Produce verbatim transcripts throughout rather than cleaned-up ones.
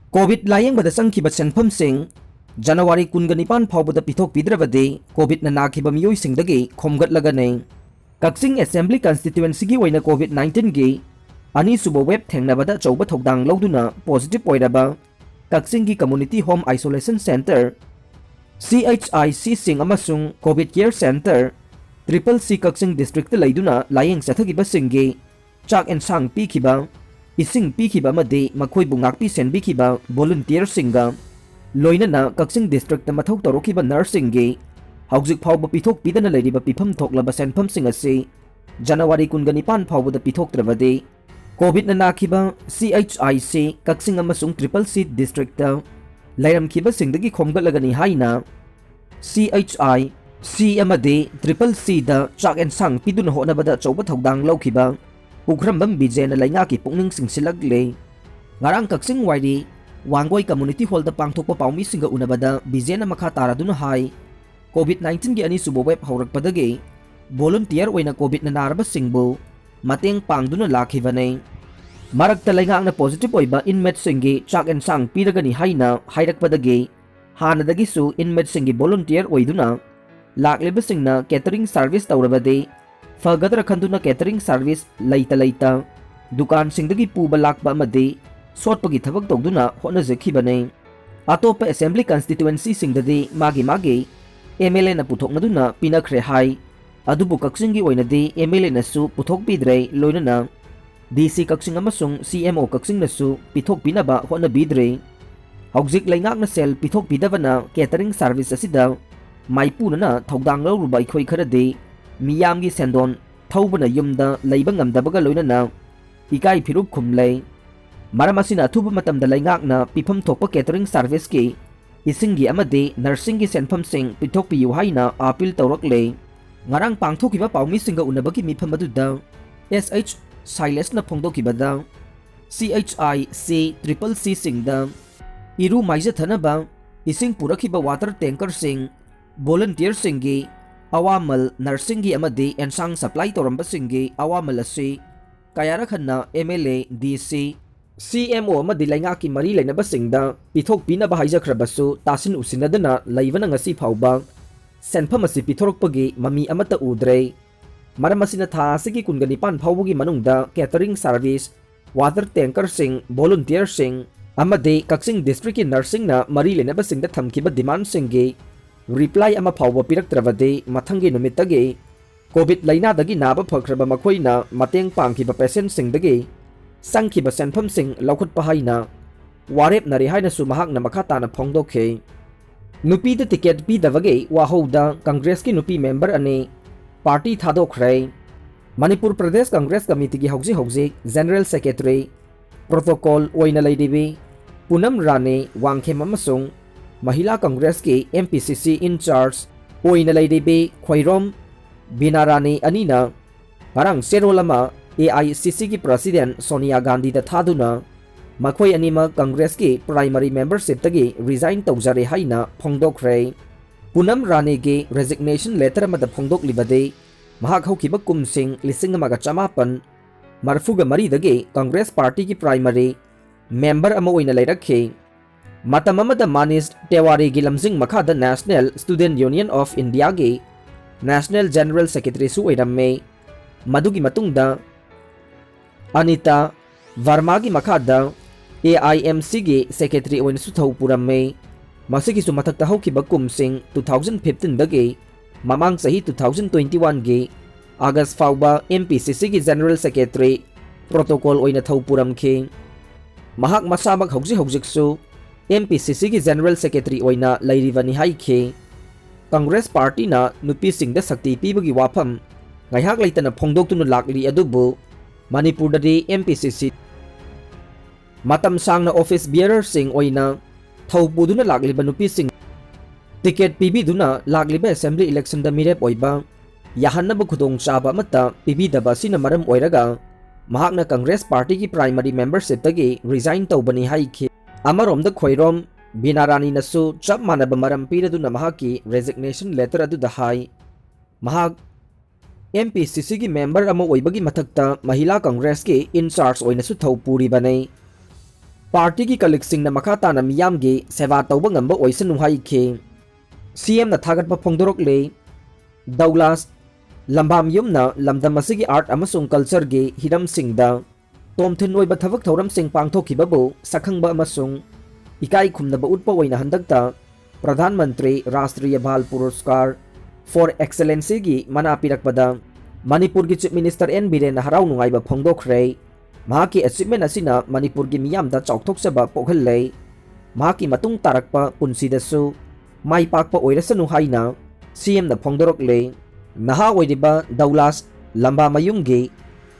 COVID ꯂꯥꯌꯦꯡꯕꯗ ꯆꯪꯈꯤꯕ ꯁꯦꯟꯐꯝꯁꯤꯡ ꯖꯅꯋꯥꯔꯤ ꯀꯨꯟꯒ ꯅꯤꯄꯥꯟ ꯐꯥꯎꯕꯗ ꯄꯤꯊꯣꯛꯄꯤꯗ꯭ꯔꯕꯗꯤ ꯀꯣꯚꯤꯗꯅ ꯅꯥꯈꯤꯕ ꯃꯤꯑꯣꯏꯁꯤꯡꯗꯒꯤ ꯈꯣꯝꯒꯠꯂꯒꯅꯤ꯫ ꯀꯛꯆꯤꯡ ꯑꯦꯁꯦꯝꯕ꯭ꯂꯤ ꯀꯟꯁꯇꯤꯇ꯭ꯌꯨꯑꯦꯟꯁꯤꯒꯤ ꯑꯣꯏꯅ ꯀꯣꯚꯤꯗ ꯅꯥꯏꯟꯇꯤꯟꯒꯤ ꯑꯅꯤꯁꯨꯕ ꯋꯦꯕ ꯊꯦꯡꯅꯕꯗ ꯑꯆꯧꯕ ꯊꯧꯗꯥꯡ ꯂꯧꯗꯨꯅ ꯄꯣꯖꯤꯇꯤꯚ ꯑꯣꯏꯔꯕ ꯀꯛꯆꯤꯡꯒꯤ ꯀꯝꯃ꯭ꯌꯨꯅꯤꯇꯤ ꯍꯣꯝ ꯑꯥꯏꯁꯣꯂꯦꯁꯟ ꯁꯦꯟꯇꯔ, ꯁꯤ ꯑꯩꯆ ꯑꯥꯏ ꯁꯤꯁꯤꯡ ꯑꯃꯁꯨꯡ ꯀꯣꯚꯤꯗ ꯀꯦꯌꯔ ꯁꯦꯟꯇꯔ, ꯇ꯭ꯔꯤꯄꯜ ꯁꯤ ꯀꯛꯆꯤꯡ ꯗꯤꯁꯇ꯭ꯔꯤꯛꯇ ꯂꯩꯗꯨꯅ ꯂꯥꯌꯦꯡ ꯆꯠꯊꯈꯤꯕꯁꯤꯡꯒꯤ ꯆꯥꯛ ꯑꯦꯟꯁꯥꯡ ꯄꯤꯈꯤꯕ, ꯏꯁꯤꯡ ꯄꯤꯈꯤꯕ ꯑꯃꯗꯤ ꯃꯈꯣꯏꯕꯨ ꯉꯥꯛꯄꯤ ꯁꯦꯟꯕꯤꯈꯤꯕ ꯚꯣꯂꯨꯟꯇꯤꯌꯔꯁꯤꯡꯒ ꯂꯣꯏꯅꯅ ꯀꯛꯆꯤꯡ ꯗꯤꯁꯇ꯭ꯔꯤꯛꯇ ꯃꯊꯧ ꯇꯧꯔꯛꯈꯤꯕ ꯅꯔꯁꯁꯤꯡꯒꯤ ꯍꯧꯖꯤꯛ ꯐꯥꯎꯕ ꯄꯤꯊꯣꯛꯄꯤꯗꯅ ꯂꯩꯔꯤꯕ ꯄꯤꯐꯝ ꯊꯣꯛꯂꯕ ꯁꯦꯟꯐꯝꯁꯤꯡ ꯑꯁꯤ ꯖꯅꯋꯥꯔꯤ ꯀꯨꯟꯒ ꯅꯤꯄꯥꯟ ꯐꯥꯎꯕꯗ ꯄꯤꯊꯣꯛꯇ꯭ꯔꯕꯗꯤ ꯀꯣꯚꯤꯗꯅ ꯅꯥꯈꯤꯕ ꯁꯤ ꯑꯩꯆ ꯑꯥꯏ ꯁꯤ ꯀꯛꯆꯤꯡ ꯑꯃꯁꯨꯡ ꯇ꯭ꯔꯤꯄꯜ ꯁꯤ ꯗꯤꯁꯇ꯭ꯔꯤꯛꯇ ꯂꯩꯔꯝꯈꯤꯕꯁꯤꯡꯗꯒꯤ ꯈꯣꯝꯒꯠꯂꯒꯅꯤ ꯍꯥꯏꯅ ꯁꯤ ꯑꯩꯆ ꯑꯥꯏ ꯁꯤ ꯑꯃꯗꯤ ꯇ꯭ꯔꯤꯄꯜ ꯁꯤꯗ ꯆꯥꯛ ꯑꯦꯟꯁꯥꯡ ꯄꯤꯗꯨꯅ ꯍꯣꯠꯅꯕꯗ ꯑꯆꯧꯕ ꯊꯧꯗꯥꯡ ꯂꯧꯈꯤꯕ ꯄꯨꯈ꯭ꯔꯝꯕꯝ ꯕꯤꯖꯦꯅ ꯂꯩꯉꯥꯛꯀꯤ ꯄꯨꯛꯅꯤꯡ ꯆꯤꯡꯁꯤꯜꯂꯛꯂꯦ꯫ ꯉꯔꯥꯡ ꯀꯛꯆꯤꯡ ꯋꯥꯏꯔꯤ ꯋꯥꯡꯒꯣꯏ ꯀꯝꯃ꯭ꯌꯨꯅꯤꯇꯤ ꯍꯣꯜꯗ ꯄꯥꯡꯊꯣꯛꯄ ꯄꯥꯎꯃꯤꯁꯤꯡꯒ ꯎꯅꯕꯗ ꯕꯤꯖꯦꯅ ꯃꯈꯥ ꯇꯥꯔꯗꯨꯅ ꯍꯥꯏ, ꯀꯣꯚꯤꯗ ꯅꯥꯏꯟꯇꯤꯟꯒꯤ ꯑꯅꯤꯁꯨꯕ ꯋꯦꯕ ꯍꯧꯔꯛꯄꯗꯒꯤ ꯚꯣꯂꯨꯟꯇꯤꯌꯔ ꯑꯣꯏꯅ ꯀꯣꯚꯤꯗꯅ ꯅꯥꯔꯕꯁꯤꯡꯕꯨ ꯃꯇꯦꯡ ꯄꯥꯡꯗꯨꯅ ꯂꯥꯛꯈꯤꯕꯅꯤ꯫ ꯃꯔꯛꯇ ꯂꯩꯉꯥꯛꯅ ꯄꯣꯖꯤꯇꯤꯚ ꯑꯣꯏꯕ ꯏꯟꯃꯦꯠꯁꯤꯡꯒꯤ ꯆꯥꯛ ꯑꯦꯟꯁꯥꯡ ꯄꯤꯔꯒꯅꯤ ꯍꯥꯏꯅ ꯍꯥꯏꯔꯛꯄꯗꯒꯤ ꯍꯥꯟꯅꯗꯒꯤꯁꯨ ꯏꯟꯃꯦꯠꯁꯤꯡꯒꯤ ꯚꯣꯂꯨꯟꯇꯤꯌꯔ ꯑꯣꯏꯗꯨꯅ ꯂꯥꯛꯂꯤꯕꯁꯤꯡꯅ ꯀꯦꯇꯔꯤꯡ ꯁꯥꯔꯚꯤꯁ ꯇꯧꯔꯕꯗꯤ ꯐꯒꯗ꯭ꯔꯥ ꯈꯟꯗꯨꯅ ꯀꯦꯇꯔꯤꯡ ꯁꯥꯔꯚꯤꯁ ꯂꯩꯇ ꯂꯩꯇ ꯗꯨꯀꯥꯟꯁꯤꯡꯗꯒꯤ ꯄꯨꯕ ꯂꯥꯛꯄ ꯑꯃꯗꯤ ꯁꯣꯠꯄꯒꯤ ꯊꯕꯛ ꯇꯧꯗꯨꯅ ꯍꯣꯠꯅꯖꯈꯤꯕꯅꯤ꯫ ꯑꯇꯣꯞꯄ ꯑꯦꯁꯦꯝꯕ꯭ꯂꯤ ꯀꯟꯁꯇꯤꯇ꯭ꯌꯨꯑꯦꯟꯁꯤꯁꯤꯡꯗꯗꯤ ꯃꯥꯒꯤ ꯃꯥꯒꯤ ꯑꯦꯝ ꯑꯦꯜ ꯑꯦꯅ ꯄꯨꯊꯣꯛꯅꯗꯨꯅ ꯄꯤꯅꯈ꯭ꯔꯦ ꯍꯥꯏ꯫ ꯑꯗꯨꯕꯨ ꯀꯛꯆꯤꯡꯒꯤ ꯑꯣꯏꯅꯗꯤ ꯑꯦꯝ ꯑꯦꯜ ꯑꯦꯅꯁꯨ ꯄꯨꯊꯣꯛꯄꯤꯗ꯭ꯔꯦ, ꯂꯣꯏꯅꯅ ꯗꯤ ꯁꯤ ꯀꯛꯆꯤꯡ ꯑꯃꯁꯨꯡ ꯁꯤ ꯑꯦꯝ ꯑꯣ ꯀꯛꯆꯤꯡꯅꯁꯨ ꯄꯤꯊꯣꯛꯄꯤꯅꯕ ꯍꯣꯠꯅꯕꯤꯗ꯭ꯔꯦ꯫ ꯍꯧꯖꯤꯛ ꯂꯩꯉꯥꯛꯅ ꯁꯦꯜ ꯄꯤꯊꯣꯛꯄꯤꯗꯕꯅ ꯀꯦꯇꯔꯤꯡ ꯁꯥꯔꯚꯤꯁ ꯑꯁꯤꯗ ꯃꯥꯏꯄꯨꯅꯅ ꯊꯧꯗꯥꯡ ꯂꯧꯔꯨꯕ ꯑꯩꯈꯣꯏ ꯈꯔꯗꯤ ꯃꯤꯌꯥꯝꯒꯤ ꯁꯦꯟꯗꯣꯟ ꯊꯧꯕꯅ ꯌꯨꯝꯗ ꯂꯩꯕ ꯉꯝꯗꯕꯒ ꯂꯣꯏꯅꯅ ꯏꯀꯥꯏ ꯐꯤꯔꯨꯞ ꯈꯨꯝꯂꯦ꯫ ꯃꯔꯝ ꯑꯁꯤꯅ ꯑꯊꯨꯕ ꯃꯇꯝꯗ ꯂꯩꯉꯥꯛꯅ ꯄꯤꯐꯝ ꯊꯣꯛꯄ ꯀꯦꯇꯔꯤꯡ ꯁꯥꯔꯚꯤꯁꯀꯤ, ꯏꯁꯤꯡꯒꯤ ꯑꯃꯗꯤ ꯅꯔꯁꯤꯡꯒꯤ ꯁꯦꯟꯐꯝꯁꯤꯡ ꯄꯤꯊꯣꯛꯄꯤꯌꯨ ꯍꯥꯏꯅ ꯑꯥꯄꯤꯜ ꯇꯧꯔꯛꯂꯦ꯫ ꯉꯔꯥꯡ ꯄꯥꯡꯊꯣꯛꯈꯤꯕ ꯄꯥꯎꯃꯤꯁꯤꯡꯒ ꯎꯅꯕꯒꯤ ꯃꯤꯐꯝ ꯑꯗꯨꯗ ꯑꯦꯁ ꯑꯩꯆ ꯁꯥꯏꯂꯦꯁꯅ ꯐꯣꯡꯗꯣꯛꯈꯤꯕꯗ, ꯁꯤ ꯑꯩꯆ ꯑꯥꯏ ꯁꯤ ꯇ꯭ꯔꯤꯄꯜ ꯁꯤꯁꯤꯡꯗ ꯏꯔꯨ ꯃꯥꯏꯖꯊꯅꯕ ꯏꯁꯤꯡ ꯄꯨꯔꯛꯈꯤꯕ ꯋꯥꯇꯔ ꯇꯦꯡꯀꯔꯁꯤꯡ, ꯚꯣꯂꯨꯟꯇꯤꯌꯔꯁꯤꯡꯒꯤ ꯑꯋꯥꯃꯜ, ꯅꯔꯁꯤꯡꯒꯤ ꯑꯃꯗꯤ ꯑꯦꯟꯁꯥꯡ ꯁꯄ꯭ꯂꯥꯏ ꯇꯧꯔꯝꯕꯁꯤꯡꯒꯤ ꯑꯋꯥꯃꯜ ꯑꯁꯤ ꯀꯌꯥꯔꯛ ꯍꯟꯅ ꯑꯦꯝ ꯑꯦꯜ ꯑꯦ, ꯗꯤ ꯁꯤ, ꯁꯤ ꯑꯦꯝ ꯑꯣ ꯑꯃꯗꯤ ꯂꯩꯉꯥꯛꯀꯤ ꯃꯔꯤ ꯂꯩꯅꯕꯁꯤꯡꯗ ꯄꯤꯊꯣꯛꯄꯤꯅꯕ ꯍꯥꯏꯖꯈ꯭ꯔꯕꯁꯨ ꯇꯥꯁꯤꯟ ꯎꯁꯤꯟꯅꯗꯅ ꯂꯩꯕꯅ ꯉꯁꯤ ꯐꯥꯎꯕ ꯁꯦꯟꯐꯝ ꯑꯁꯤ ꯄꯤꯊꯣꯔꯛꯄꯒꯤ ꯃꯃꯤ ꯑꯃꯠꯇ ꯎꯗ꯭ꯔꯦ꯫ ꯃꯔꯝ ꯑꯁꯤꯅ ꯊꯥ ꯑꯁꯤꯒꯤ ꯀꯨꯟꯒ ꯅꯤꯄꯥꯟ ꯐꯥꯎꯕꯒꯤ ꯃꯅꯨꯡꯗ catering service, water tankerꯁꯤꯡ, volunteerꯁꯤꯡ ꯑꯃꯗꯤ ꯀꯛꯆꯤꯡ districtꯀꯤ nurseꯁꯤꯡꯅ ꯃꯔꯤ ꯂꯩꯅꯕꯁꯤꯡꯗ ꯊꯝꯈꯤꯕ demandꯁꯤꯡꯒꯤ reply ꯑꯃ ꯐꯥꯎꯕ ꯄꯤꯔꯛꯇ꯭ꯔꯕꯗꯤ ꯃꯊꯪꯒꯤ ꯅꯨꯃꯤꯠꯇꯒꯤ COVID ꯂꯩꯅꯥꯗꯒꯤ ꯅꯥꯕ ꯐꯈ꯭ꯔꯕ ꯃꯈꯣꯏꯅ ꯃꯇꯦꯡ ꯄꯥꯡꯈꯤꯕ patientꯁꯤꯡꯗꯒꯤ ꯆꯪꯈꯤꯕ ꯁꯦꯟꯐꯝꯁꯤꯡ ꯂꯧꯈꯠꯄ ꯍꯥꯏꯅ ꯋꯥꯔꯦꯞꯅꯔꯦ ꯍꯥꯏꯅꯁꯨ ꯃꯍꯥꯛꯅ ꯃꯈꯥ ꯇꯥꯅ ꯐꯣꯡꯗꯣꯛꯈꯤ꯫ ꯅꯨꯄꯤꯗ ticket ꯄꯤꯗꯕꯒꯤ ꯋꯥꯍꯧꯗ Congressꯀꯤ ꯅꯨꯄꯤ member ꯑꯅꯤ party ꯊꯥꯗꯣꯛꯈ꯭ꯔꯦ꯫ ꯃꯅꯤꯄꯨꯔ ꯄ꯭ꯔꯗꯦꯁ Congress Committeeꯒꯤ ꯍꯧꯖꯤꯛ ꯍꯧꯖꯤꯛ General Secretary, Protocol ꯑꯣꯏꯅ ꯂꯩꯔꯤꯕꯤ ꯄꯨꯅꯝ ꯔꯥꯅꯤ ꯋꯥꯡꯈꯦꯝ ꯑꯃꯁꯨꯡ ꯃꯍꯤꯂꯥ Congressꯀꯤ M P C C in charge ꯑꯣꯏꯅ ꯂꯩꯔꯤꯕꯤ ꯈ꯭ꯋꯥꯏꯔꯣꯝ ꯕꯤꯅꯥ ꯔꯥꯅꯤ ꯑꯅꯤꯅ ꯉꯔꯥꯡ ꯆꯦꯔꯣꯜ ꯑꯃ A I C Cꯒꯤ President Sonia ꯒꯥꯟꯙꯤꯗ ꯊꯥꯗꯨꯅ ꯃꯈꯣꯏ ꯑꯅꯤꯃꯛ Congressꯀꯤ primary membershipꯇꯒꯤ resign ꯇꯧꯖꯔꯦ ꯍꯥꯏꯅ ꯐꯣꯡꯗꯣꯛꯈ꯭ꯔꯦ꯫ ꯄꯨꯅꯝ ꯔꯥꯅꯤꯒꯤ resignation letter ꯑꯃꯗ ꯐꯣꯡꯗꯣꯛꯂꯤꯕꯗꯤ ꯃꯍꯥꯛ ꯍꯧꯈꯤꯕ ꯀꯨꯝꯁꯤꯡ ꯂꯤꯁꯤꯡ ꯑꯃꯒ ꯆꯃꯥꯄꯟ ꯃꯔꯤꯐꯨꯒ ꯃꯔꯤꯗꯒꯤ Congress Partyꯒꯤ primary member ꯑꯃ ꯑꯣꯏꯅ ꯂꯩꯔꯛꯈꯤ꯫ ꯃꯇꯝ ꯑꯃꯗ ꯃꯥꯅꯤꯁ ꯇꯦꯋꯥꯔꯤꯒꯤ ꯂꯝꯖꯤꯡ ꯃꯈꯥꯗ National Student Union of Indiaꯒꯤ National General Secretaryꯁꯨ ꯑꯣꯏꯔꯝꯃꯤ꯫ ꯃꯗꯨꯒꯤ ꯃꯇꯨꯡꯗ ꯑꯅꯤꯇꯥ ꯚꯔꯃꯥꯒꯤ ꯃꯈꯥꯗ A I M Cꯒꯤ secretary ꯑꯣꯏꯅꯁꯨ ꯊꯧ ꯄꯨꯔꯝꯃꯤ꯫ ꯃꯁꯤꯒꯤꯁꯨ ꯃꯊꯛꯇ ꯍꯧꯈꯤꯕ ꯀꯨꯝꯁꯤꯡ two thousand fifteenꯗꯒꯤ ꯃꯃꯥꯡ ꯆꯍꯤ two thousand twenty oneꯒꯤ August ꯐꯥꯎꯕ M P C Cꯒꯤ General Secretary, Protocol ꯑꯣꯏꯅ ꯊꯧ ꯄꯨꯔꯝꯈꯤ꯫ ꯃꯍꯥꯛ ꯃꯁꯥꯃꯛ ꯍꯧꯖꯤꯛ ꯍꯧꯖꯤꯛꯁꯨ M P C Cꯒꯤ General Secretary ꯑꯣꯏꯅ ꯂꯩꯔꯤꯕꯅꯤ ꯍꯥꯏꯈꯤ꯫ Congress Partyꯅ ꯅꯨꯄꯤꯁꯤꯡꯗ ꯁꯛꯇꯤ ꯄꯤꯕꯒꯤ ꯋꯥꯐꯝ ꯉꯥꯏꯍꯥꯛ ꯂꯩꯇꯅ ꯐꯣꯡꯗꯣꯛꯇꯨꯅ ꯂꯥꯛꯂꯤ, ꯑꯗꯨꯕꯨ ꯃꯅꯤꯄꯨꯔꯗꯗꯤ M P C C ꯃꯇꯝ ꯁꯥꯡꯅ office bearerꯁꯤꯡ ꯑꯣꯏꯅ ꯊꯧ ꯄꯨꯗꯨꯅ ꯂꯥꯛꯂꯤꯕ ꯅꯨꯄꯤꯁꯤꯡ ticket ꯄꯤꯕꯤꯗꯨꯅ ꯂꯥꯛꯂꯤꯕ assembly electionꯗ ꯃꯤꯔꯦꯞ ꯑꯣꯏꯕ ꯌꯥꯍꯟꯅꯕ ꯈꯨꯗꯣꯡꯆꯥꯕ ꯑꯃꯠꯇ ꯄꯤꯕꯤꯗꯕ ꯑꯁꯤꯅ ꯃꯔꯝ ꯑꯣꯏꯔꯒ ꯃꯍꯥꯛꯅ Congress Partyꯒꯤ primary membershipꯇꯒꯤ resign ꯇꯧꯕꯅꯤ ꯍꯥꯏꯈꯤ꯫ ꯑꯃꯔꯣꯝꯗ ꯈ꯭ꯋꯥꯏꯔꯣꯝ ꯕꯤꯅꯥ ꯔꯥꯅꯤꯅꯁꯨ ꯆꯞ ꯃꯥꯟꯅꯕ ꯃꯔꯝ ꯄꯤꯔꯗꯨꯅ ꯃꯍꯥꯛꯀꯤ resignation letter ꯑꯗꯨꯗ ꯍꯥꯏ, ꯃꯍꯥꯛ M P C Cꯒꯤ member ꯑꯃ ꯑꯣꯏꯕꯒꯤ ꯃꯊꯛꯇ ꯃꯍꯤꯂꯥ Congressꯀꯤ in charge ꯑꯣꯏꯅꯁꯨ ꯊꯧ ꯄꯨꯔꯤꯕꯅꯤ꯫ ꯄꯥꯔꯇꯤꯒꯤ ꯀꯂꯤꯛꯁꯤꯡꯅ ꯃꯈꯥ ꯇꯥꯅ ꯃꯤꯌꯥꯝꯒꯤ ꯁꯦꯕꯥ ꯇꯧꯕ ꯉꯝꯕ ꯑꯣꯏꯁꯅꯨ ꯍꯥꯏꯈꯤ꯫ ꯁꯤꯑꯦꯝꯅ ꯊꯥꯒꯠꯄ ꯐꯣꯡꯗꯣꯔꯛꯂꯤ꯫ ꯗꯧꯂꯥꯁ ꯂꯝꯕꯥꯃꯌꯨꯝꯅ ꯂꯝꯗꯝ ꯑꯁꯤꯒꯤ ꯑꯥꯔꯠ ꯑꯃꯁꯨꯡ ꯀꯜꯆꯔꯒꯤ ꯍꯤꯔꯝꯁꯤꯡꯗ ꯇꯣꯝꯊꯤꯟ ꯑꯣꯏꯕ ꯊꯕꯛ ꯊꯧꯔꯝꯁꯤꯡ ꯄꯥꯡꯊꯣꯛꯈꯤꯕꯕꯨ ꯁꯛꯈꯪꯕ ꯑꯃꯁꯨꯡ ꯏꯀꯥꯏ ꯈꯨꯝꯅꯕ ꯎꯠꯄ ꯑꯣꯏꯅ ꯍꯟꯗꯛꯇ ꯄ꯭ꯔꯙꯥꯟ ꯃꯟꯇ꯭ꯔꯤ ꯔꯥꯁꯇ꯭ꯔꯤꯌ ꯕꯥꯜ ꯄꯨꯔꯁꯀꯥꯔ ꯐꯣꯔ ꯑꯦꯛꯁꯦꯂꯦꯟꯁꯤꯒꯤ ꯃꯅꯥ ꯄꯤꯔꯛꯄꯗ ꯃꯅꯤꯄꯨꯔꯒꯤ ꯆꯤꯐ ꯃꯤꯅꯤꯁꯇꯔ ꯑꯦꯟ ꯕꯤꯔꯦꯟꯅ ꯍꯔꯥꯎ ꯅꯨꯡꯉꯥꯏꯕ ꯐꯣꯡꯗꯣꯛꯈ꯭ꯔꯦ꯫ ꯃꯍꯥꯛꯀꯤ ꯑꯦꯆꯤꯞꯃꯦꯟ ꯑꯁꯤꯅ ꯃꯅꯤꯄꯨꯔꯒꯤ ꯃꯤꯌꯥꯝꯗ ꯆꯥꯎꯊꯣꯛꯆꯕ ꯄꯣꯛꯍꯜꯂꯦ꯫ ꯃꯍꯥꯛꯀꯤ ꯃꯇꯨꯡ ꯇꯥꯔꯛꯄ ꯄꯨꯟꯁꯤꯗꯁꯨ ꯃꯥꯏ ꯄꯥꯛꯄ ꯑꯣꯏꯔꯁꯅꯨ ꯍꯥꯏꯅ ꯁꯤꯑꯦꯝꯅ ꯐꯣꯡꯗꯣꯔꯛꯂꯦ꯫ ꯅꯍꯥ ꯑꯣꯏꯔꯤꯕ ꯗꯧꯂꯥꯁ ꯂꯝꯕꯥꯃꯌꯨꯝꯒꯤ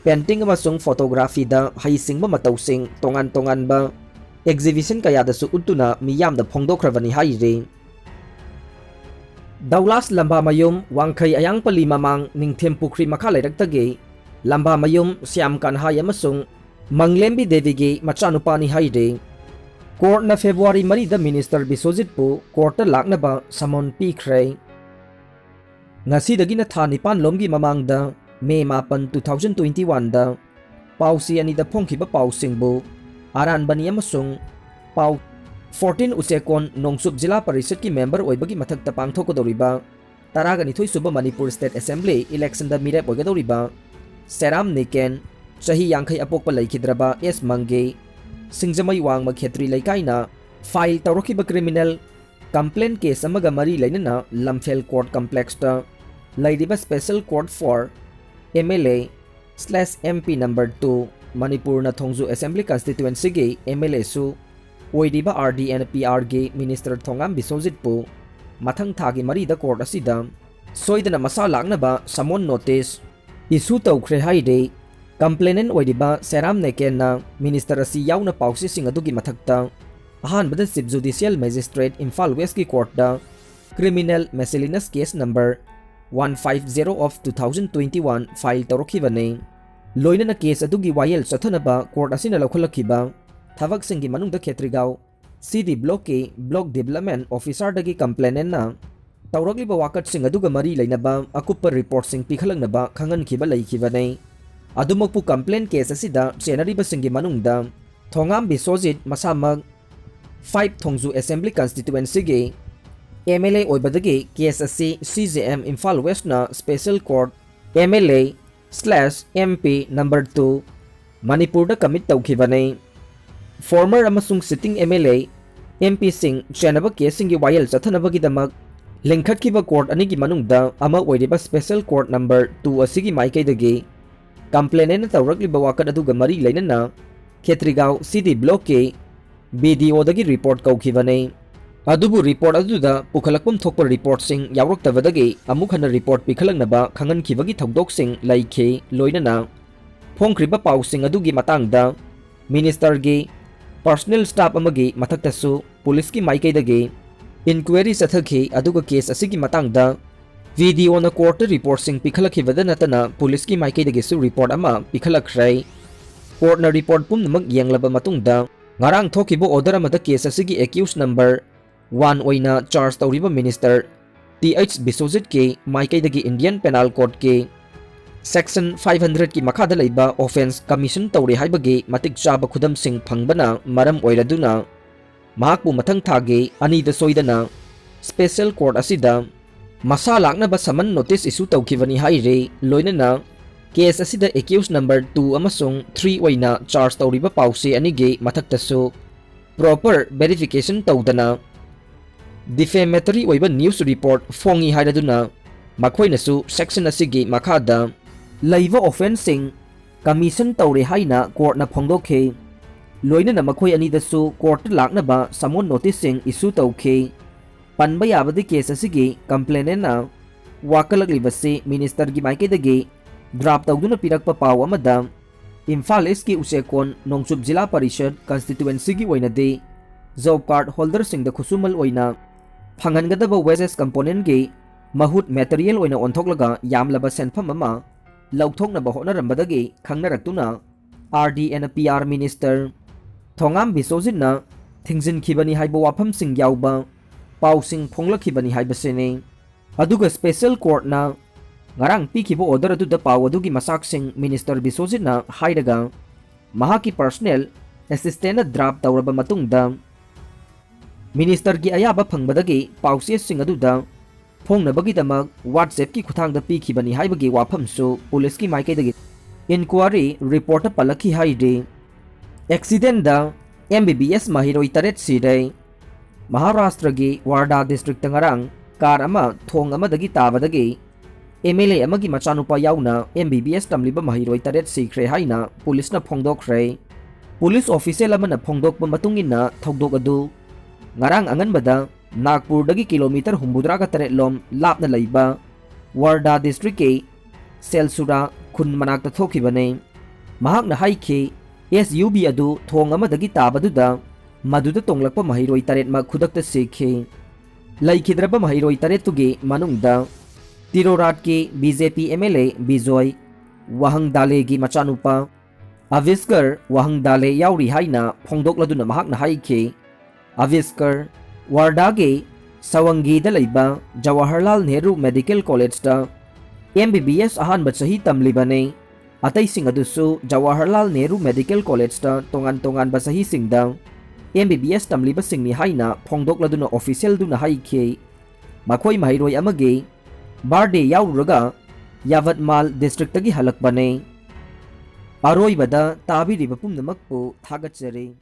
ꯄꯦꯟꯇꯤꯡ ꯑꯃꯁꯨꯡ ꯐꯣꯇꯣꯒ꯭ꯔꯥꯐꯤꯗ ꯍꯩꯁꯤꯡꯕ ꯃꯇꯧꯁꯤꯡ ꯇꯣꯉꯥꯟ ꯇꯣꯉꯥꯟꯕ ꯑꯦꯛꯖꯤꯕꯤꯁꯟ ꯀꯌꯥꯗꯁꯨ ꯎꯠꯇꯨꯅ ꯃꯤꯌꯥꯝꯗ ꯐꯣꯡꯗꯣꯛꯈ꯭ꯔꯕꯅꯤ ꯍꯥꯏꯔꯤ꯫ ꯗꯧꯂꯥꯁ ꯂꯝꯕꯥꯃꯌꯨꯝ ꯋꯥꯡꯈꯩ ꯑꯌꯥꯡꯄꯜꯂꯤ ꯃꯃꯥꯡ ꯅꯤꯡꯊꯦꯝ ꯄꯨꯈ꯭ꯔꯤ ꯃꯈꯥ ꯂꯩꯔꯛꯇꯒꯤ ꯂꯝꯕꯥꯃꯌꯨꯝ ꯁ꯭ꯌꯥꯝ ꯀꯟꯍꯥꯏ ꯑꯃꯁꯨꯡ ꯃꯪꯂꯦꯝꯕꯤ ꯗꯦꯕꯤꯒꯤ ꯃꯆꯥꯅꯨꯄꯥꯅꯤ ꯍꯥꯏꯔꯤ꯫ ꯀꯣꯔꯠꯅ ꯐꯦꯕ꯭ꯔꯨꯋꯥꯔꯤ ꯃꯔꯤꯗ ꯃꯤꯅꯤꯁꯇꯔ ꯕꯤꯁ꯭ꯋꯖꯤꯠꯄꯨ ꯀꯣꯔꯠꯇ ꯂꯥꯛꯅꯕ ꯁꯃꯟ ꯄꯤꯈ꯭ꯔꯦ꯫ ꯉꯁꯤꯗꯒꯤꯅ ꯊꯥ ꯅꯤꯄꯥꯟ ꯂꯣꯝꯒꯤ ꯃꯃꯥꯡꯗ, ꯃꯦ ꯃꯥꯄꯟ, two thousand twenty one ꯗ ꯄꯥꯎꯆꯦ ꯑꯅꯤꯗ ꯐꯣꯡꯈꯤꯕ ꯄꯥꯎꯁꯤꯡꯕꯨ ꯑꯔꯥꯟꯕꯅꯤ ꯑꯃꯁꯨꯡ ꯄꯥꯎ fourteen ꯎꯆꯦꯀꯣꯟ ꯅꯣꯡꯆꯨꯞ ꯖꯤꯂꯥ ꯄꯔꯤꯁꯠꯀꯤ ꯃꯦꯝꯕꯔ ꯑꯣꯏꯕꯒꯤ ꯃꯊꯛꯇ ꯄꯥꯡꯊꯣꯛꯀꯗꯧꯔꯤꯕ ꯇꯔꯥꯒ ꯅꯤꯊꯣꯏ ꯁꯨꯕ ꯃꯅꯤꯄꯨꯔ ꯁ꯭ꯇꯦꯠ ꯑꯦꯁꯦꯝꯕ꯭ꯂꯤ ꯏꯂꯦꯛꯁꯟꯗ ꯃꯤꯔꯦꯞ ꯑꯣꯏꯒꯗꯧꯔꯤꯕ ꯁꯦꯔꯥꯝ ꯅꯤꯀꯦꯟ, ꯆꯍꯤ ꯌꯥꯡꯈꯩ ꯑꯄꯣꯛꯄ ꯂꯩꯈꯤꯗ꯭ꯔꯕ ꯑꯦꯁ ꯃꯪꯒꯦ, ꯁꯤꯡꯖꯃꯩ ꯋꯥꯡꯃ ꯈꯦꯇ꯭ꯔꯤ ꯂꯩꯀꯥꯏꯅ ꯐꯥꯏꯜ ꯇꯧꯔꯛꯈꯤꯕ ꯀ꯭ꯔꯤꯃꯤꯅꯦꯜ ꯀꯝꯄ꯭ꯂꯦꯟ ꯀꯦꯁ ꯑꯃꯒ ꯃꯔꯤ ꯂꯩꯅꯅ ꯂꯝꯐꯦꯜ ꯀꯣꯔꯠ ꯀꯝꯄ꯭ꯂꯦꯛꯁꯇ ꯂꯩꯔꯤꯕ Special Court for M L A slash M P number two, ꯃꯅꯤꯄꯨꯔꯅ ꯊꯣꯡꯖꯨ ꯑꯦꯁꯦꯝꯕ꯭ꯂꯤ ꯀꯟꯁꯇꯤꯇ꯭ꯋꯦꯟꯁꯤꯒꯤ ꯑꯦꯝ ꯑꯦꯜ ꯑꯦꯁꯨ ꯑꯣꯏꯔꯤꯕ ꯑꯥꯔ ꯗꯤ ꯑꯦꯟ ꯄꯤ ꯑꯥꯔꯒꯤ ꯃꯤꯅꯤꯁꯇꯔ ꯊꯣꯉꯥꯝ ꯕꯤꯁ꯭ꯋꯖꯤꯠꯄꯨ ꯃꯊꯪ ꯊꯥꯒꯤ ꯃꯔꯤꯗ ꯀꯣꯔꯠ ꯑꯁꯤꯗ ꯁꯣꯏꯗꯅ ꯃꯁꯥ ꯂꯥꯛꯅꯕ ꯁꯃꯣꯟ ꯅꯣꯇꯤꯁ ꯏꯁꯨ ꯇꯧꯈ꯭ꯔꯦ ꯍꯥꯏꯔꯤ꯫ ꯀꯝꯄ꯭ꯂꯦꯅꯦꯟ ꯑꯣꯏꯔꯤꯕ ꯁꯦꯔꯥꯝ ꯅꯦꯀꯦꯟꯅ ꯃꯤꯅꯤꯁꯇꯔ ꯑꯁꯤ ꯌꯥꯎꯅ ꯄꯥꯎꯆꯦꯁꯤꯡ ꯑꯗꯨꯒꯤ ꯃꯊꯛꯇ ꯑꯍꯥꯟꯕꯗ ꯆꯤꯐ ꯖꯨꯗꯤꯁꯤꯌꯦꯜ ꯃꯦꯖꯤꯁꯇ꯭ꯔꯦꯠ ꯏꯝꯐꯥꯜ ꯋꯦꯁꯀꯤ ꯀꯣꯔꯠꯇ criminal miscellaneous case number one five zero of two thousand twenty one file ꯇꯧꯔꯛꯈꯤꯕꯅꯤ꯫ ꯂꯣꯏꯅꯅ ꯀꯦꯁ ꯑꯗꯨꯒꯤ ꯋꯥꯌꯦꯜ ꯆꯠꯊꯅꯕ ꯀꯣꯔꯠ ꯑꯁꯤꯅ ꯂꯧꯈꯠꯂꯛꯈꯤꯕ ꯊꯕꯛꯁꯤꯡꯒꯤ ꯃꯅꯨꯡꯗ ꯈꯦꯇ꯭ꯔꯤꯒꯥꯎ ꯁꯤ ꯗꯤ ꯕ꯭ꯂꯣꯛꯀꯤ ꯕ꯭ꯂꯣꯛ ꯗꯤꯕꯦꯂꯞꯃꯦꯟ ꯑꯣꯐꯤꯁꯥꯔꯗꯒꯤ ꯀꯝꯄ꯭ꯂꯦꯅꯦꯟꯅ ꯇꯧꯔꯛꯂꯤꯕ ꯋꯥꯀꯠꯁꯤꯡ ꯑꯗꯨꯒ ꯃꯔꯤ ꯂꯩꯅꯕ ꯑꯀꯨꯞꯄ ꯔꯤꯄꯣꯔꯠꯁꯤꯡ ꯄꯤꯈꯠꯂꯛꯅꯕ ꯈꯪꯍꯟꯈꯤꯕ ꯂꯩꯈꯤꯕꯅꯤ꯫ ꯑꯗꯨꯃꯛꯄꯨ, ꯀꯝꯄ꯭ꯂꯦꯟ ꯀꯦꯁ ꯑꯁꯤꯗ ꯆꯦꯟꯅꯔꯤꯕꯁꯤꯡꯒꯤ ꯃꯅꯨꯡꯗ ꯊꯣꯉꯥꯝ ꯕꯤꯁ꯭ꯋꯖꯤꯠ ꯃꯁꯥꯃꯛ ꯐꯥꯏꯚ ꯊꯣꯡꯖꯨ Assembly Constituencyꯒꯤ M L A ꯑꯣꯏꯕꯗꯒꯤ case ꯑꯁꯤ C J M ꯏꯝꯐꯥꯜ Westꯅ Special Court M L A slash M P number two ꯃꯅꯤꯄꯨꯔꯗ commit ꯇꯧꯈꯤꯕꯅꯤ꯫ Former ꯑꯃꯁꯨꯡ sitting M L A, M Pꯁꯤꯡ ꯆꯦꯟꯅꯕ caseꯁꯤꯡꯒꯤ ꯋꯥꯌꯦꯜ ꯆꯠꯊꯅꯕꯒꯤꯗꯃꯛ ꯂꯤꯡꯈꯠꯈꯤꯕ court ꯑꯅꯤꯒꯤ ꯃꯅꯨꯡꯗ ꯑꯃ ꯑꯣꯏꯔꯤꯕ Special Court number two ꯑꯁꯤꯒꯤ ꯃꯥꯏꯀꯩꯗꯒꯤ complainantꯅ ꯇꯧꯔꯛꯂꯤꯕ ꯋꯥꯀꯠ ꯑꯗꯨꯒ ꯃꯔꯤ ꯂꯩꯅꯅ ꯈꯦꯇ꯭ꯔꯤꯒꯥꯎ C D Blockꯀꯤ B D Oꯗꯒꯤ report ꯀꯧꯈꯤꯕꯅꯤ꯫ ꯑꯗꯨꯕꯨ report ꯑꯗꯨꯗ ꯄꯨꯈꯠꯂꯛꯐꯝ ꯊꯣꯛꯄ reportꯁꯤꯡ ꯌꯥꯎꯔꯛꯇꯕꯗꯒꯤ ꯑꯃꯨꯛ ꯍꯟꯅ report ꯄꯤꯈꯠꯂꯛꯅꯕ ꯈꯪꯍꯟꯈꯤꯕꯒꯤ ꯊꯧꯗꯣꯛꯁꯤꯡ ꯂꯩꯈꯤ꯫ ꯂꯣꯏꯅꯅ ꯐꯣꯡꯈ꯭ꯔꯤꯕ ꯄꯥꯎꯁꯤꯡ ꯑꯗꯨꯒꯤ ꯃꯇꯥꯡꯗ ministerꯒꯤ personal staff ꯑꯃꯒꯤ ꯃꯊꯛꯇꯁꯨ policeꯀꯤ ꯃꯥꯏꯀꯩꯗꯒꯤ inquiry ꯆꯠꯊꯈꯤ꯫ ꯑꯗꯨꯒ case ꯑꯁꯤꯒꯤ ꯃꯇꯥꯡꯗ B D Oꯅ courtꯇ reportꯁꯤꯡ ꯄꯤꯈꯠꯂꯛꯈꯤꯕꯗ ꯅꯠꯇꯅ policeꯀꯤ ꯃꯥꯏꯀꯩꯗꯒꯤꯁꯨ report ꯑꯃ ꯄꯤꯈꯠꯂꯛꯈ꯭ꯔꯦ꯫ Courtꯅ report ꯄꯨꯝꯅꯃꯛ ꯌꯦꯡꯂꯕ ꯃꯇꯨꯡꯗ ꯉꯔꯥꯡ ꯊꯣꯛꯈꯤꯕ order ꯑꯃꯗ case ꯑꯁꯤꯒꯤ accused number one ꯑꯣꯏꯅ charge ꯇꯧꯔꯤꯕ minister T H ꯕꯤꯁ꯭ꯋꯖꯤꯠꯀꯤ ꯃꯥꯏꯀꯩꯗꯒꯤ Indian Penal Codeꯀꯤ section five hundredꯀꯤ ꯃꯈꯥꯗ ꯂꯩꯕ offence commission ꯇꯧꯔꯦ ꯍꯥꯏꯕꯒꯤ ꯃꯇꯤꯛ ꯆꯥꯕ ꯈꯨꯗꯝꯁꯤꯡ ꯐꯪꯕꯅ ꯃꯔꯝ ꯑꯣꯏꯔꯗꯨꯅ ꯃꯍꯥꯛꯄꯨ ꯃꯊꯪ ꯊꯥꯒꯤ ꯑꯅꯤꯗ ꯁꯣꯏꯗꯅ special court ꯑꯁꯤꯗ ꯃꯁꯥ ꯂꯥꯛꯅꯕ summon notice issue ꯇꯧꯈꯤꯕꯅꯤ ꯍꯥꯏꯔꯤ꯫ ꯂꯣꯏꯅꯅ case ꯑꯁꯤꯗ accused number two ꯑꯃꯁꯨꯡ three ꯑꯣꯏꯅ charge ꯇꯧꯔꯤꯕ ꯄꯥꯎꯆꯦ ꯑꯅꯤꯒꯤ ꯃꯊꯛꯇꯁꯨ proper verification ꯇꯧꯗꯅ defamatory ꯑꯣꯏꯕ news report ꯐꯣꯡꯉꯤ ꯍꯥꯏꯔꯗꯨꯅ ꯃꯈꯣꯏꯅꯁꯨ section ꯑꯁꯤꯒꯤ ꯃꯈꯥꯗ ꯂꯩꯕ offenceꯁꯤꯡ commission ꯇꯧꯔꯦ ꯍꯥꯏꯅ courtꯅ ꯐꯣꯡꯗꯣꯛꯈꯤ꯫ ꯂꯣꯏꯅꯅ ꯃꯈꯣꯏ ꯑꯅꯤꯗꯁꯨ courtꯇ ꯂꯥꯛꯅꯕ summon noticeꯁꯤꯡ issue ꯇꯧꯈꯤ꯫ ꯄꯟꯕ ꯌꯥꯕꯗꯤ case ꯑꯁꯤꯒꯤ complainantꯅ ꯋꯥꯀꯠꯂꯛꯂꯤꯕꯁꯤ ministerꯒꯤ ꯃꯥꯏꯀꯩꯗꯒꯤ draft ꯇꯧꯗꯨꯅ ꯄꯤꯔꯛꯄ ꯄꯥꯎ ꯑꯃꯗ ꯏꯝꯐꯥꯜ Eastꯀꯤ ꯎꯆꯦꯛꯀꯣꯟ ꯅꯣꯡꯆꯨꯞ ꯖꯤꯂꯥ ꯄꯔꯤꯁꯠ constituencyꯒꯤ ꯑꯣꯏꯅꯗꯤ job card holderꯁꯤꯡꯗ ꯈꯨꯠꯁꯨꯃꯜ ꯑꯣꯏꯅ ꯐꯪꯍꯟꯒꯗꯕ wages componentꯀꯤ ꯃꯍꯨꯠ material ꯑꯣꯏꯅ ꯑꯣꯟꯊꯣꯛꯂꯒ ꯌꯥꯝꯂꯕ ꯁꯦꯟꯐꯝ ꯑꯃ ꯂꯧꯊꯣꯛꯅꯕ ꯍꯣꯠꯅꯔꯝꯕꯗꯒꯤ ꯈꯪꯅꯔꯛꯇꯨꯅ R D and P R minister ꯊꯣꯉꯥꯝ ꯕꯤꯁ꯭ꯋꯖꯤꯠꯅ ꯊꯤꯡꯖꯤꯟꯈꯤꯕꯅꯤ ꯍꯥꯏꯕ ꯋꯥꯐꯝꯁꯤꯡ ꯌꯥꯎꯕ ꯄꯥꯎꯁꯤꯡ ꯐꯣꯡꯂꯛꯈꯤꯕꯅꯤ ꯍꯥꯏꯕꯁꯤꯅꯤ꯫ ꯑꯗꯨꯒ special courtꯅ ꯉꯔꯥꯡ ꯄꯤꯈꯤꯕ order ꯑꯗꯨꯗ ꯄꯥꯎ ꯑꯗꯨꯒꯤ ꯃꯆꯥꯛꯁꯤꯡ minister ꯕꯤꯁ꯭ꯋꯖꯤꯠꯅ ꯍꯥꯏꯔꯒ ꯃꯍꯥꯛꯀꯤ personal ꯑꯦꯁꯤꯁꯇꯦꯟꯅ ꯗ꯭ꯔꯥꯐ ꯇꯧꯔꯕ ꯃꯇꯨꯡꯗ, ꯃꯤꯅꯤꯁꯇꯔꯒꯤ ꯑꯌꯥꯕ ꯐꯪꯕꯗꯒꯤ ꯄꯥꯎꯆꯦꯁꯤꯡ ꯑꯗꯨꯗ ꯐꯣꯡꯅꯕꯒꯤꯗꯃꯛ WhatsApp-ꯀꯤ ꯈꯨꯠꯊꯥꯡꯗ ꯄꯤꯈꯤꯕꯅꯤ ꯍꯥꯏꯕꯒꯤ ꯋꯥꯐꯝꯁꯨ ꯄꯨꯂꯤꯁꯀꯤ ꯃꯥꯏꯀꯩꯗꯒꯤ ꯏꯟꯀ꯭ꯋꯥꯔꯤ ꯔꯤꯄꯣꯔꯠꯇ ꯄꯜꯂꯛꯈꯤ ꯍꯥꯏꯔꯤ꯫ ꯑꯦꯛꯁꯤꯗꯦꯟꯗ MBBS ꯃꯍꯩꯔꯣꯏ ꯇꯔꯦꯠ ꯁꯤꯔꯦ꯫ ꯃꯍꯥꯔꯥꯁꯇ꯭ꯔꯒꯤ ꯋꯥꯔꯗꯥ ꯗꯤꯁꯇ꯭ꯔꯤꯛꯇ ꯉꯔꯥꯡ ꯀꯥꯔ ꯑꯃ ꯊꯣꯡ ꯑꯃꯗꯒꯤ ꯇꯥꯕꯗꯒꯤ MLA ꯑꯃꯒꯤ ꯃꯆꯥꯅꯨꯄꯥ ꯌꯥꯎꯅ MBBS ꯇꯝꯂꯤꯕ ꯃꯍꯩꯔꯣꯏ ꯇꯔꯦꯠ ꯁꯤꯈ꯭ꯔꯦ ꯍꯥꯏꯅ ꯄꯨꯂꯤꯁꯅ ꯐꯣꯡꯗꯣꯛꯈ꯭ꯔꯦ꯫ ꯄꯨꯂꯤꯁ ꯑꯣꯐꯤꯁꯤꯌꯦꯜ ꯑꯃꯅ ꯐꯣꯡꯗꯣꯛꯄ ꯃꯇꯨꯡ ꯏꯟꯅ, ꯊꯧꯗꯣꯛ ꯑꯗꯨ ꯉꯔꯥꯡ ꯑꯉꯟꯕꯗ ꯅꯥꯒꯄꯨꯔꯗꯒꯤ ꯀꯤꯂꯣꯃꯤꯇꯔ ꯍꯨꯝꯐꯨꯇꯔꯥꯒ ꯇꯔꯦꯠ ꯂꯣꯝ ꯂꯥꯞꯅ ꯂꯩꯕ ꯋꯥꯔꯗꯥ ꯗꯤꯁꯇ꯭ꯔꯤꯛꯀꯤ ꯁꯦꯜꯁꯨꯔꯥ ꯈꯨꯟ ꯃꯅꯥꯛꯇ ꯊꯣꯛꯈꯤꯕꯅꯤ꯫ ꯃꯍꯥꯛꯅ ꯍꯥꯏꯈꯤ, SUV ꯑꯗꯨ ꯊꯣꯡ ꯑꯃꯗꯒꯤ ꯇꯥꯕꯗꯨꯗ ꯃꯗꯨꯗ ꯇꯣꯡꯂꯛꯄ ꯃꯍꯩꯔꯣꯏ ꯇꯔꯦꯠꯃꯛ ꯈꯨꯗꯛꯇ ꯁꯤꯈꯤ꯫ ꯂꯩꯈꯤꯗ꯭ꯔꯕ ꯃꯍꯩꯔꯣꯏ ꯇꯔꯦꯠꯇꯨꯒꯤ ꯃꯅꯨꯡꯗ ꯇꯤꯔꯣꯔꯥꯠꯀꯤ BJP MLA ꯕꯤꯖꯣꯏ ꯋꯥꯍꯪꯗꯥꯂꯦꯒꯤ ꯃꯆꯥꯅꯨꯄꯥ ꯑꯚꯤꯁꯀꯔ ꯋꯥꯍꯪꯗꯥꯂꯦ ꯌꯥꯎꯔꯤ ꯍꯥꯏꯅ ꯐꯣꯡꯗꯣꯛꯂꯗꯨꯅ ꯃꯍꯥꯛꯅ ꯍꯥꯏꯈꯤ, ꯑꯚꯤꯁꯀꯔ ꯋꯥꯔꯗꯥꯒꯤ ꯁꯋꯪꯒꯤꯗ ꯂꯩꯕ ꯖꯋꯥꯍꯔꯂꯥꯜ ꯅꯦꯍꯔꯨ ꯃꯦꯗꯤꯀꯦꯜ ꯀꯣꯂꯦꯖꯇ MBBS ꯑꯍꯥꯟꯕ ꯆꯍꯤ ꯇꯝꯂꯤꯕꯅꯤ꯫ ꯑꯇꯩꯁꯤꯡ ꯑꯗꯨꯁꯨ ꯖꯋꯥꯍꯔꯂꯥꯜ ꯅꯦꯍꯔꯨ ꯃꯦꯗꯤꯀꯦꯜ ꯀꯣꯂꯦꯖꯇ ꯇꯣꯉꯥꯟ ꯇꯣꯉꯥꯟꯕ ꯆꯍꯤꯁꯤꯡꯗ MBBS ꯇꯝꯂꯤꯕꯁꯤꯡꯅꯤ ꯍꯥꯏꯅ ꯐꯣꯡꯗꯣꯛꯂꯗꯨꯅ ꯑꯣꯐꯤꯁꯤꯌꯦꯜꯗꯨꯅ ꯍꯥꯏꯈꯤ, ꯃꯈꯣꯏ ꯃꯍꯩꯔꯣꯏ ꯑꯃꯒꯤ ꯕꯥꯔꯗꯦ ꯌꯥꯎꯔꯨꯔꯒ ꯌꯥꯚꯠꯃꯥꯜ ꯗꯤꯁꯇ꯭ꯔꯤꯛꯇꯒꯤ ꯍꯜꯂꯛꯄꯅꯤ꯫ ꯑꯔꯣꯏꯕꯗ ꯇꯥꯕꯤꯔꯤꯕ ꯄꯨꯝꯅꯃꯛꯄꯨ ꯊꯥꯒꯠꯆꯔꯤ꯫